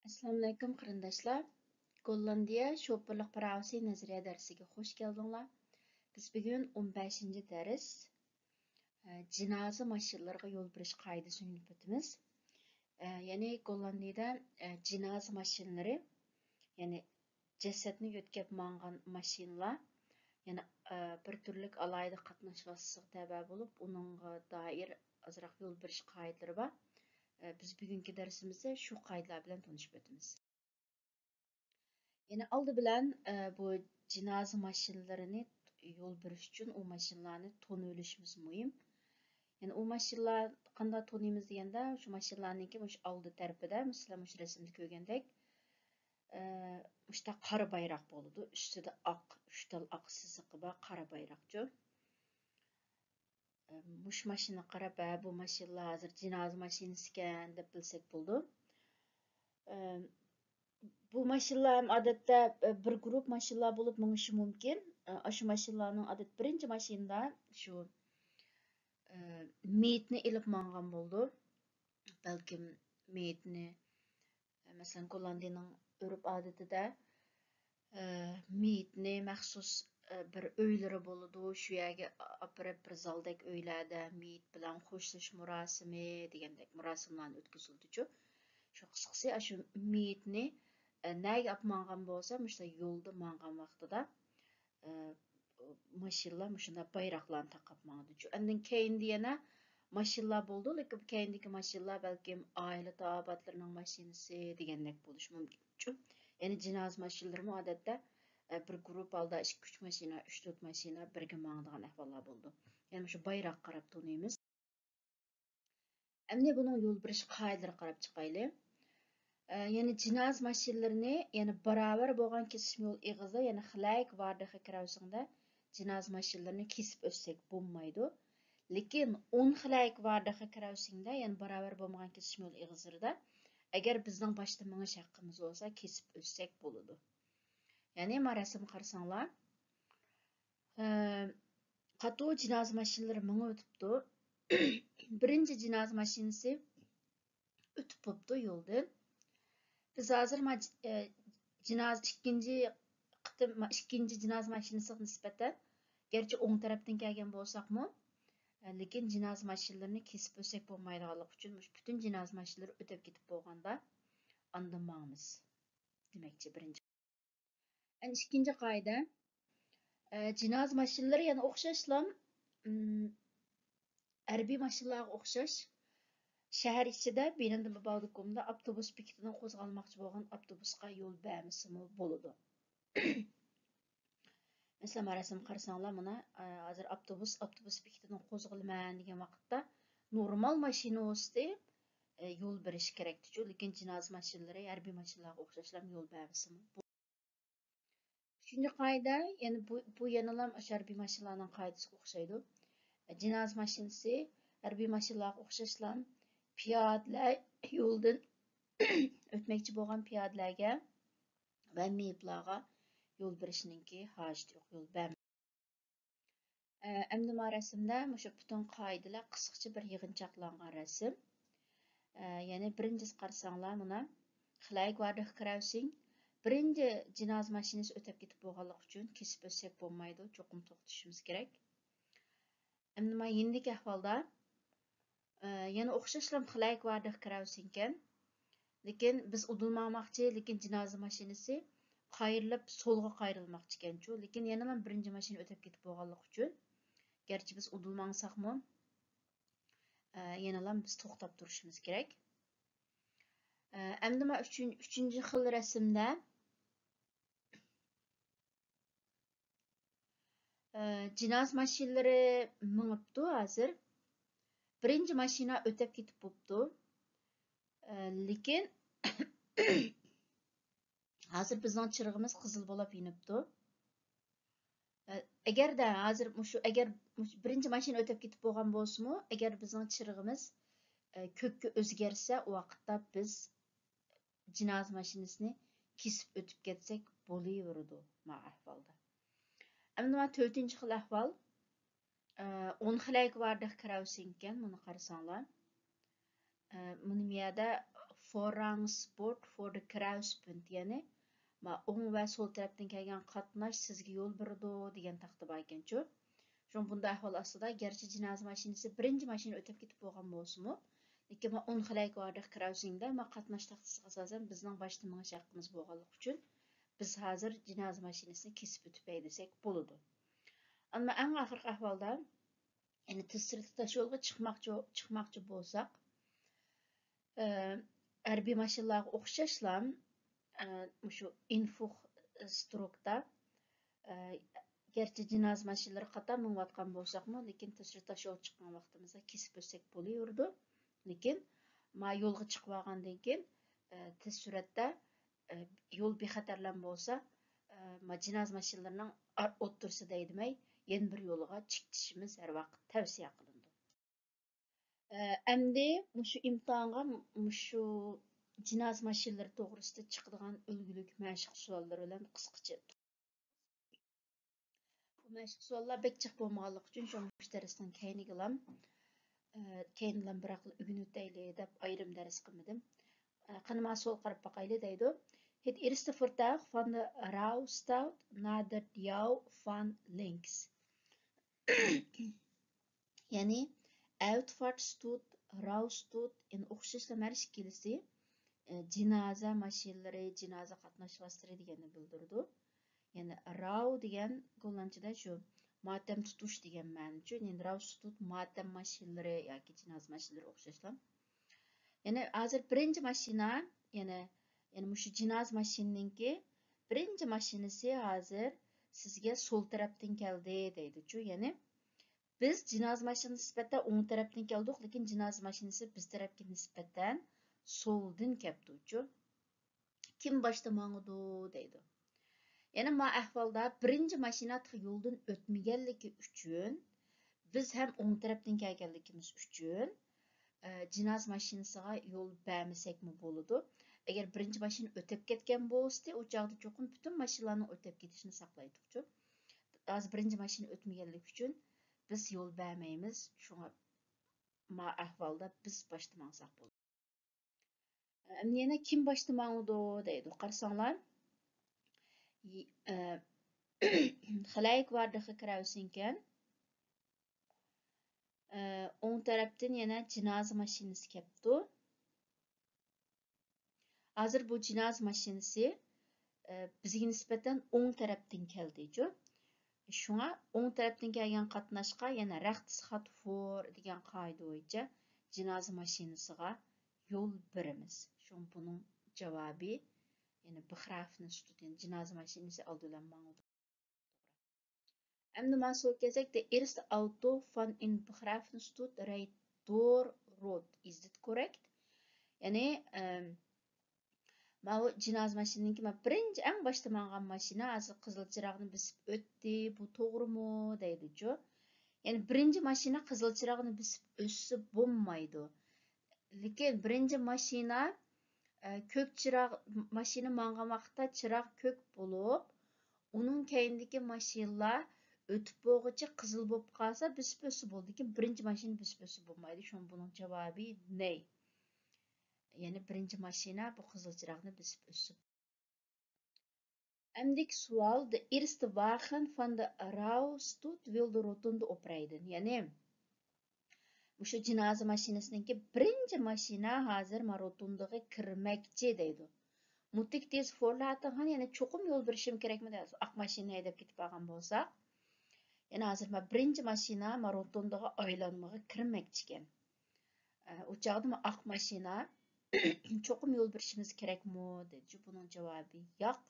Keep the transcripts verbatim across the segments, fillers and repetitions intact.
ئەسسالامۇئەلەيكۇم قېرىنداشلار. گوللاندىيە شوپۇرلۇق پىراۋىسى نەزەرىيە دەرسىگە خوش كەلدىڭلار. بىز بۈگۈن ئون بەشىنچى دەرس، ئە، جىنازا ماشىنىلىرىغا يول بېرىش قائىدىسىنى ئۆگىنىپ ئۆتىمىز. ئە، يەنى گوللاندىيەدە، ئە، جىنازا ماشىنىلىرى، يەنى جەسەتنى يۆتكەپ ماڭغان ماشىنىلار، يەنى، ئە، بىر تۈرلۈك ئالاھىدە قاتناش ۋاسىتىسىغا تەۋە بولۇپ، ئۇنىڭغا دائىر ئازراق يول بېرىش قائىدىلىرى بار. ئە، بىز بۈگۈنكى دەرسىمىزدە شۇ قائىدىلەر بىلەن تونۇشۇپ ئۆتىمىز. يەنى ئالدى بىلەن، ئە، بۇ جىنازا ماشىنىلىرىنى يول بېرىش ئۈچۈن ئۇ ماشىنىلارنى تونۇۋېلىشىمىز مۇھىم. يەنى ئۇ ماشىنىلار قانداق تونۇيمىز دېگەندە، شۇ ماشىنىلارنىڭكى مۇشۇ ئالدى تەرىپىدە، مەسىلەن، مۇشۇ رەسىمدە كۆرگەندەك، ئە، مۇشۇنداق قارا بايراق بولىدۇ. ئۈستىدە ئاق، ئۈچ تال ئاق سىزىقى بار قارا بايراقچۇ. ئە، مۇشۇ ماشىنىغا قاراپ، ھە، بۇ ماشىنىلار ھازىر جىنازا ماشىنىسىكەن دەپ بىلسەك بولىدۇ. ئە، بۇ ماشىنىلار ھەم ئادەتتە، ئە، بىر گۇرۇپ ماشىنىلار بولۇپ مېڭىشى مۇمكىن. ئە، ئاشۇ ماشىنىلارنىڭ ئادەتتە بىرىنچى ماشىنىدا شۇ، ئە، مېيىتنى ئېلىپ ماڭغان بولىدۇ. بەلكىم مېيىتنى، مەسىلەن، گوللاندىيەنىڭ ئۆرپ-ئادىتىدە، ئە، مېيىتنى مەخسۇس، ئە، بىر ئۆيلىرى بولىدۇ، شۇ يەرگە ئاپىرىپ، بىر زالدەك ئۆيلەردە مېيىت بىلەن خوشلىشىش مۇراسىمى دېگەندەك مۇراسىملارنى ئۆتكۈزۈلىدىچۇ. شۇ قىسقىسى، ئاشۇ مېيىتنى، ئە، نەگە ئاپماڭغان بولسا، مۇشۇنداق يولدا ماڭغان ۋاقتىدا، ئە، ماشىنىلار مۇشۇنداق بايراقلارنى تاقاپ ماڭىدۇچۇ. ئاندىن كەينىدە يەنە ماشىنىلار بولىدۇ، لېكىن كەينىدىكى ماشىنىلار بەلكىم ئائىلە تاۋابىئاتلىرىنىڭ ماشىنىسى دېگەندەك بولۇشى مۇمكىنچۇ. يەنى جىنازا ماشىنىلىرىمۇ ئادەتتە، ئە، بىر گۇرۇپ ھالدا ئىككى، ئۈچ ماشىنا، ئۈچ، تۆت ماشىنا بىرگە ماڭىدىغان ئەھۋاللار بولىدۇ. يەنى مۇشۇ بايراققا قاراپ تونۇيمىز. ئەمدى بۇنىڭ يول بېرىش قائىدىلىرىگە قاراپ چىقايلى. ئە، يەنى جىنازا ماشىنىلىرىنى، يەنى باراۋەر بولغان كېسىشمە يول ئېغىزى، يەنى خىلەيك ۋاردىخقا كىرەۋسىڭدە جىنازا ماشىنىلىرىنى كېسىپ ئۆتسەك بولمايدۇ. لېكىن ئون خىلەيك ۋاردىخقا كىرەۋسىڭدە، يەنى باراۋەر بولمىغان كېسىشمە يول ئېغىزلىرىدا، ئەگەر بىزنىڭ باشتا مېڭىش ھەققىمىز بولسا، كېسىپ ئۆتسەك بولىدۇ. يەنى ما رەسىمگە قارىساڭلار، ئە، قاتۇ جىنازا ماشىنىلىرى مېڭىۋېتىپتۇ. بىرىنچى جىنازا ماشىنىسى ئۆتۈپ بوپتۇ يولدىن. بىز ھازىر ما-، ئە، جىنازا ئىككىنچى قېتىم، ئىككىنچى جىنازا ماشىنىسىغا نىسبەتەن، گەرچە ئوڭ تەرەپتىن كەلگەن بولساقمۇ، ئە، لېكىن جىنازا ماشىنىلىرىنى كېسىپ ئۆتسەك بولمايدىغانلىقى ئۈچۈن، مۇشۇ پۈتۈن جىنازا ماشىنىلىرى ئۆتۈپ كېتىپ بولغاندا ئاندىن ماڭىمىز دېمەكچى بىرىنچى. ئەنە ئىككىنچى قائىدە، ئە، جىنازا ماشىنىلىرى يەنە ئوخشاشلا، ئىم، ھەربىي ماشىنىلارغا ئوخشاش شەھەر ئىچىدە بىنەندىن باباۋدۇكۇمدا ئاپتوبۇس بېكىتىدىن قوزغالماقچى بولغان ئاپتوبۇسقا يول بەرمىسىمۇ بولىدۇ. مەسىلەن، ما رەسىمگە قارىساڭلار، مانا، ئە، ھازىر ئاپتوبۇس، ئاپتوبۇس بېكىتىدىن قوزغىلىمەن دېگەن ۋاقىتتا نورمال ماشىنا بولسىدى، ئە، يول بېرىشى كېرەكتىچۇ، لېكىن جىنازا ماشىنىلىرى ھەربىي ماشىنىلارغا ئوخشاشلا يول بەرمىسىمۇ بولىدۇ. ئۈچىنچى قائىدە، يەنى بۇ، بۇ يەنىلا ئاشۇ ھەربىي ماشىنىلارنىڭ قائىدىسىگە ئوخشايدۇ. جىنازا ماشىنىسى ھەربىي ماشىنىلارغا ئوخشاشلا پىيادىلەر يولىدىن ئۆتمەكچى بولغان پىيادىلەرگە ۋە مېيىپلارغا يول بېرىشنىڭكى ھاجىتى يوق، يول بەرمەيدۇ. ئەمدى ما رەسىمدە مۇشۇ پۈتۈن قائىدىلەر قىسقىچە بىر يىغىنچاقلانغان رەسىم. ئە، يەنى بىرىنچىسى قارىساڭلار، مانا، خىلەيك ۋاردىخ كراۋسىڭ، بىرىنچى جىنازا ماشىنىسى ئۆتۈپ كېتىپ بولغانلىقى ئۈچۈن كېسىپ ئۆتسەك بولمايدۇ، چوقۇم توختىتىشىمىز كېرەك. ئەمدى ما يېنىدىكى ئەھۋالدا، ئە، يەنە ئوخشاشلا خىلەيك ۋاردىخ كراۋسىڭكەن. لېكىن بىز ئۇدۇل ماڭماقچى، لېكىن جىنازا ماشىنىسى قايرىلىپ، سولغا قايرىلماقچىكەنچۇ. لېكىن يەنىلا بىرىنچى ماشىنا ئۆتۈپ كېتىپ بولغانلىقى ئۈچۈن، گەرچە بىز ئۇدۇل ماڭساقمۇ، ئە، يەنىلا بىز توختاپ تۇرۇشىمىز كېرەك. ئە، ئەمدى ما ئۈچىن-، ئۈچىنچى خىل رەسىمدە، ئە، جىنازا ماشىنىلىرى مېڭىپتۇ ھازىر. بىرىنچى ماشىنا ئۆتۈپ كېتىپ بوپتۇ. ئە، لېكىن ھازىر بىزنىڭ چىرىغىمىز قىزىل بولۇپ يېنىپتۇ. ئە، ئەگەردە ھازىر مۇشۇ، ئەگەر مۇشۇ بىرىنچى ماشىنا ئۆتۈپ كېتىپ بولغان بولسىمۇ، ئەگەر بىزنىڭ چىرىغىمىز، ئە، كۆككە ئۆزگەرسە، ئۇ ۋاقىتتا بىز جىنازا ماشىنىسىنى كېسىپ ئۆتۈپ كەتسەك بولۇۋېرىدۇ ما ئەھۋالدا. ئەمدى ما تۆتىنچى خىل ئەھۋال، ئە، ئون خىلەيك ۋاردىخ كراۋسىڭكەن، مۇنى قارىساڭلار. ئە، مۇنى مىيەدە Vorrangsport för de Kreuzbund، يەنى ما ئوڭ ۋە سول تەرەپتىن كەلگەن قاتناش سىزگە يول بېرىدۇ دېگەن تاختا بار ئىكەنچۇ. شۇڭا بۇنداق ئەھۋال ئاستىدا گەرچە جىنازا ماشىنىسى بىرىنچى ماشىنا ئۆتۈپ كېتىپ بولغان بولسىمۇ، لېكىن ما ئون خىلەيك ۋاردىخ كراۋسىڭدە ما قاتناش تاختىسىغا ئاساسەن بىزنىڭ باشتا مېڭىش ھەققىمىز بولغانلىقى ئۈچۈن بىز ھازىر جىنازا ماشىنىسىنى كېسىپ ئۆتۈپ ھەيدىسەك بولىدۇ. ئەمما ئەڭ ئاخىرقى ئەھۋالدا، يەنى تىز سىرتى تاش يولغا چىقماقچى، چىقماقچى بولساق، ئە، ھەربىي ماشىنىلارغا ئوخشاشلا، ئە، مۇشۇ ئىنفوخستروكتا، ئە، گەرچە جىنازا ماشىنىلىرى قاتار مېڭىۋاتقان بولساقمۇ، لېكىن تىز سىرتى تاش يول چىققان ۋاقتىمىزدا كېسىپ ئۆتسەك بولۇۋېرىدۇ. لېكىن ما يولغا چىقىۋالغاندىن كېيىن، ئە، تېز سۈرئەتتە، ئە، يول بىخەتەرلەم بولسا، ئە، ما جىنازا ماشىنىلىرىنىڭ ئار-، ئوتتۇرىسىدا ھەيدىمەي، يەنە بىر يولغا چىكىتىشىمىز ھەر ۋاقىت تەۋسىيە قىلىنىدۇ. ئە، ئەمدى مۇشۇ ئىمتىھانغا مۇشۇ جىنازا ماشىنىلىرى توغرىسىدا چىقىدىغان ئۈلگىلىك مەشىق سوئاللىرى بىلەن قىسقىچە. بۇ مەشىق سوئاللار بەك جىق بولمىغانلىقى ئۈچۈن، شۇڭا مۇشۇ دەرسنىڭ كەينىگىلام، ئە، كەينىلام بىراقلا ئۆگىنىۋېتەيلى دەپ ئايرىم دەرس قىلمىدىم. ئە، قېنى ما سوئال قاراپ باقايلى دەيدۇ. Het eerste voertuig van de rouwstoet nadert jou van links. يەنى ئەۋتفارتستۇت، راۋستۇت، يەنى ئوخشاشلا مەرش كېلىسى، ئە، جىنازا ماشىنىلىرى، جىنازا قاتناش ۋاسىتىلىرى دېگەننى بىلدۈرىدۇ. يەنى راۋ دېگەن گوللاندچىدا شۇ ماتەم تۇتۇش دېگەن مەنىچۇ. يەنى راۋستۇت ماتەم ماشىنىلىرى ياكى جىنازا ماشىنىلىرى ئوخشاشلا. يەنى ھازىر بىرىنچى ماشىنا، يەنى، يەنى مۇشۇ جىنازا ماشىنىنىڭكى بىرىنچى ماشىنىسى ھازىر سىزگە سول تەرەپتىن كەلدى دەيدۇچۇ. يەنى بىز جىنازا ماشىنىسى نىسبەتەن ئوڭ تەرەپتىن كەلدۇق، لېكىن جىنازا ماشىنىسى بىز تەرەپكە نىسبەتەن سولدىن كەپتۇچۇ. كىم باشتا ماڭىدۇ دەيدۇ. يەنى ما ئەھۋالدا بىرىنچى ماشىنا تېخى يولدىن ئۆتمىگەنلىكى ئۈچۈن، بىز ھەم ئوڭ تەرەپتىن كەلگەنلىكىمىز ئۈچۈن، ئە، جىنازا ماشىنىسىغا يول بەرمىسەكمۇ بولىدۇ. ئەگەر بىرىنچى ماشىنا ئۆتۈپ كەتكەن بولسىدى، ئۇ چاغدا چوقۇم پۈتۈن ماشىنىلارنىڭ ئۆتۈپ كېتىشىنى ساقلايتتۇقچۇ. ھازىر بىرىنچى ماشىنا ئۆتمىگەنلىكى ئۈچۈن بىز يول بەرمەيمىز. شۇڭا ما ئەھۋالدا بىز باشتا ماڭساق بولىدۇ. ئەمدى يەنە كىم باشتا ماڭىدۇ دەيدۇ. قارىساڭلار، ي-، ئە، خىلەيك ۋاردىخى كىرەۋسىنكەن. ئە، ئوڭ تەرەپتىن يەنە جىنازا ماشىنىسى كەپتۇ. ھازىر بۇ جىنازا ماشىنىسى، ئە، بىزگە نىسبەتەن ئوڭ تەرەپتىن كەلدىچۇ. شۇڭا ئوڭ تەرەپتىن كەلگەن قاتناشقا يەنە رەختىس خات فور دېگەن قائىدە بويىچە جىنازا ماشىنىسىغا يول بېرىمىز. شۇڭا بۇنىڭ جاۋابى، يەنى بىخرافنىستۇت، يەنى جىنازا ماشىنىسى ئالدى بىلەن ماڭىدۇ. ئەمدى مانا سوئال كەلسەك، der eerste Auto van een begrafenisstoet rijdt door rood. Is dit correct? يەنى، ئەم، ماۋۇ جىنازا ماشىنىنىڭكى، مانا بىرىنچى ئەڭ باشتا ماڭغان ماشىنا ھازىر قىزىل چىراغنى بېسىپ ئۆتتى، بۇ توغرىمۇ دەيدىچۇ. يەنى بىرىنچى ماشىنا قىزىل چىراغنى بېسىپ ئۆتسە بولمايدۇ. لېكىن بىرىنچى ماشىنا، ئە، كۆك چىراغ، ماشىنا ماڭغان ۋاقىتتا چىراغ كۆك بولۇپ، ئۇنىڭ كەينىدىكى ماشىنىلار ئۆتۈپ بولغۇچە قىزىل بولۇپ قالسا، بېسىپ ئۆتسە بولىدۇ. لېكىن بىرىنچى ماشىنا بېسىپ ئۆتسە بولمايدۇ. شۇڭا بۇنىڭ جاۋابى نەي. يەنى بىرىنچى ماشىنا بۇ قىزىل چىراغنى بېسىپ ئۆتسە. ئەمدىكى سوئال، der eerste wagen van de rouwstoet wil de rotonde oprijden. يەنى، مۇشۇ جىنازا ماشىنىسىنىڭكى بىرىنچى ماشىنا ھازىر ما روتوندىغا كىرمەكچى دەيدۇ. Moet ik deze voorlaten gaan؟ يەنى چوقۇم يول بېرىشىم كېرەكمۇ دەيدۇ. ئاق ماشىنا ھەيدەپ كېتىپ بارغان بولساق. يەنى ھازىر ما بىرىنچى ماشىنا ما روتوندىغا ئايلانمىغا كىرمەكچىكەن. ئە، ئۇ چاغدا ما ئاق ماشىنا چوقۇم يول بېرىشىمىز كېرەكمۇ دەيدۇ. بۇنىڭ جاۋابى ياق.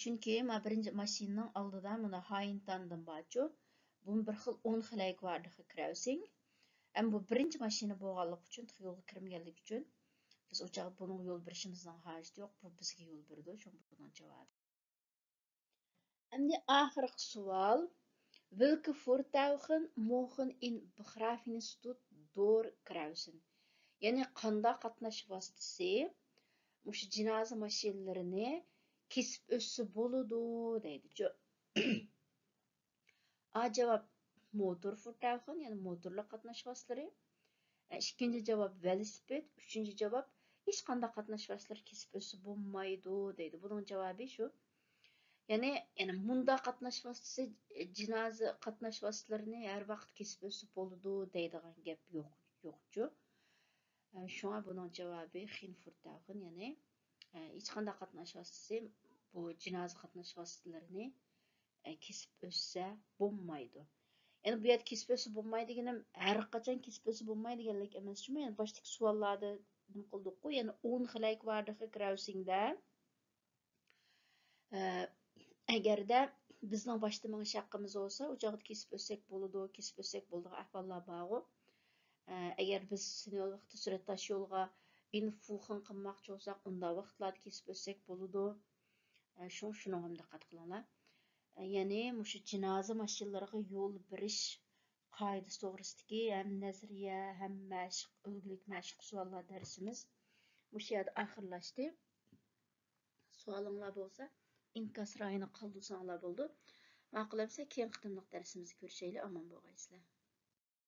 چۈنكى ما بىرىنچى ماشىنىنىڭ ئالدىدا مانا ھاينتاندىن بارچۇ. بۇمۇ بىر خىل ئون خىلەيك ۋاردىخى كراۋسىڭ. ئەمما بۇ بىرىنچى ماشىنا بولغانلىقى ئۈچۈن، تېخى يولغا كىرمىگەنلىكى ئۈچۈن، بىز ئۇ چاغدا بۇنىڭغا يول بېرىشىمىزنىڭ ھاجىتى يوق. بۇ بىزگە يول بېرىدۇ. شۇڭا بۇنىڭ جاۋابى. ئەمدى ئاخىرقى سوئال. Welke voertuigen mogen een begrafenisstoet doorkruisen؟ يەنى قانداق قاتناش ۋاسىتىسى مۇشۇ جىنازا ماشىنىلىرىنى كېسىپ ئۆتسە بولىدۇ دەيدىچۇ. ئا جاۋاب، موتور فوتاخون، يەنى موتورلۇق قاتناش ۋاسىتىلىرى. ئىككىنچى جاۋاب ۋېلىسىپىت، ئۈچىنچى جاۋاب ھېچقانداق قاتناش ۋاسىتىلىرى كېسىپ ئۆتسە بولمايدۇ دەيدۇ. بۇنىڭ جاۋابى شۇ. يەنى، يەنى مۇنداق قاتناش ۋاسىتىسى، جىنازا قاتناش ۋاسىتىلىرىنى ھەر ۋاقىت كېسىپ ئۆتسە بولىدۇ دەيدىغان گەپ يوق، يوقچۇ. ئە، شۇڭا بۇنىڭ جاۋابى خېن فۇرتاغېن، يەنى، ئە، ھېچقانداق قاتناش ۋاسىتىسى بۇ جىنازا قاتناش ۋاسىتىلىرىنى، ئە، كېسىپ ئۆتسە بولمايدۇ. يەنى بۇ يەردە كېسىپ ئۆتسە بولمايدۇ دېگىنىم، ھەر قاچان كېسىپ ئۆتسە بولمايدۇ دېگەنلىك ئەمەس، شۇمۇ يەنى باشتىكى سوئاللاردا نېمە قىلدۇققۇ، يەنى ئون خىلەيك ۋاردىخى گراۋسىڭدە، ئە، ئەگەردە بىزنىڭ باشتا مېڭىش ھەققىمىز بولسا، ئۇ چاغدا كېسىپ ئۆتسەك بولىدۇ، كېسىپ ئۆتسەك بولىدىغان ئەھۋاللار بارغۇ. ئە، ئەگەر بىز سىنىۋال ۋاقتى سۈرەتداش يولغا ئىنفۇخېن قىلماقچى بولساق، ئۇنداق ۋاقىتلاردا كېسىپ ئۆتسەك بولىدۇ. ئە، شۇڭا شۇنىڭغا دىققەت قىلىڭلار. ئە، يەنى مۇشۇ جىنازا ماشىنىلىرىغا يول بېرىش قائىدىسى توغرىسىدىكى ھەم نەزەرىيە، ھەم مەشىق، ئۈلگىلىك مەشىق سوئاللار دەرسىمىز مۇشۇ يەردە ئاخىرلاشتى. سوئالىڭلار بولسا، ئىنكاس رايىنى قالدۇرساڭلار بولىدۇ. ماقۇل ئەمسە، كېيىنكى قېتىملىق دەرسىمىزدە كۆرۈشەيلى. ئامان بولغايسىلەر.